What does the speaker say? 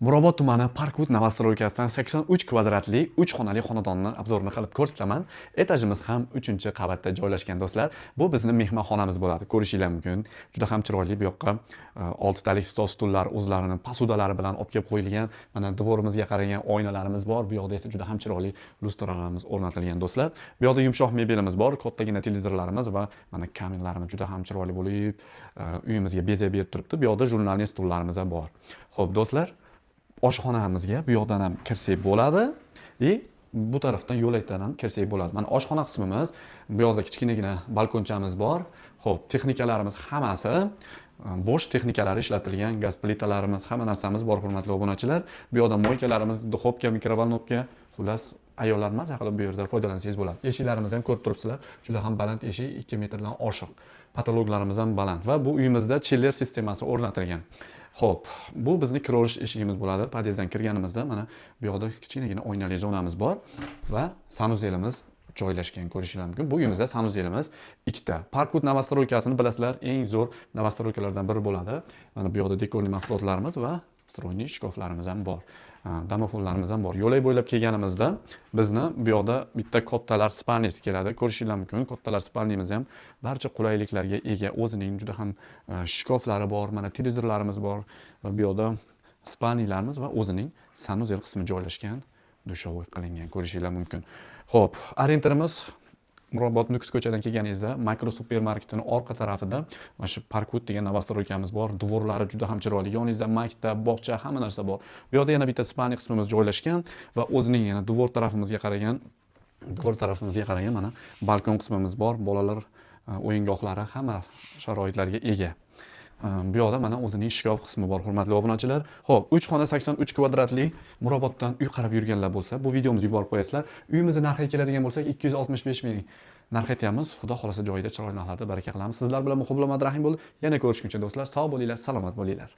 Mirobod tumani, Parkwood новостройка sidan 83 kvadratli 3 xonali xonadonni обзор ini qilib ko'rsataman. Etajimiz ham 3-qavatda joylashgan, do'stlar. Bu bizni mehmonxonamiz bo'ladi. Ko'rishinglar mumkin. Juda ham chiroyli, bu yoqqa oltitalik stol, stullar o'zlarini посуда lari bilan olib kelib qo'yilgan. Mana двор imizga qaragan oynalarimiz bor. Bu yoqda esa juda ham chiroyli lyustralarimiz o'rnatilgan, do'stlar. Bu yoqda yumshoq mebelimiz bor, kattagina televizorlarimiz va mana kaminlarimiz juda ham chiroyli bo'lib, uyimizga bezak berib turibdi. Bu yoqda журнальный stullarimiz ham bor. Xo'p, do'stlar, oshxonamizga bu yoqdan ham kirsak bo'ladi и bu tarafdan, yo'lakdan ham kirsak bo'ladi. Mana oshxona qismimiz, bu yoqda kichkinagina balkonchamiz bor. Xo'p, texnikalarimiz hammasi Bosch texnikalari ishlatilgan, gaz plitalarimiz, hamma narsamiz bor, hurmatli obunachilar. Bu yoqda мойка larimiz, духовка, микроволновка, xullas, ayollar maza qilib bu yerda foydalansangiz bo'ladi. Eshiklarimizni ham ko'rib turibsizlar, juda ham baland eshik, 2 metrdan oshiq. Потолок larimiz ham baland va bu uyimizda chiller sistemasi o'rnatilgan. Xo'p, bu bizni kiraverish eshigimiz bo'ladi. Podyezddan kirganimizda mana bu yoqda kichkinagina oynali zonamiz bor va санузел imiz joylashgan, ko'rishinglar mumkin. Bu uyimizda санузел imiz ikkita. Parkwood новостройка sini bilasizlar, eng zo'r новостройка lardan biri bo'ladi. Mana bu yoqda декорный mahsulotlarimiz va встроенный shkaflarimiz ham bor. Domofonlarimiz ham bor. Yo'lak bo'ylab kelganimizda bizni bu yoqda bitta kattalar спальня si keladi. Ko'rishinglar mumkin. Kattalar спальня miz ham barcha qulayliklarga ega. O'zining juda ham shkaflari bor, mana televizorlarimiz bor va bu yoqda спальня larimiz va o'zining санузел qismi joylashgan, душевой qilingan, ko'rishinglar mumkin. Xo'p, orientirimiz Mirobod, Nukus ko'chadan kelganingizda Makro supermarketini orqa tarafida mana shu Parkwood degan новостройка miz bor. Двор lari juda ham chiroyli. Yoningizda maktab, bog'cha, hamma narsa bor. Bu yoqda yana bitta спальня qismimiz joylashgan va o'zining yana двор tarafimizga qaragan mana balkon qismimiz bor. Bolalar o'yingohlari hamma sharoitlarga ega. Bu yoqda mana o'zining shkaf qismi bor, hurmatli obunachilar. Xo'p, 3 xona, 83 kvadratli Miroboddan uy qarab yurganlar bo'lsa, bu videomizni yuborib qo'yasizlar. Uyimizni narxiga keladigan bo'lsak, 265 ming narx aytyapmiz. Xudo xohlasa, joyida chiroyli narxlarda baraka qilamiz. Sizlar bilan Muhibullo Madrahim bo'ldi. Yana ko'rishguncha, do'stlar, sog' bo'linglar, salomat bo'linglar.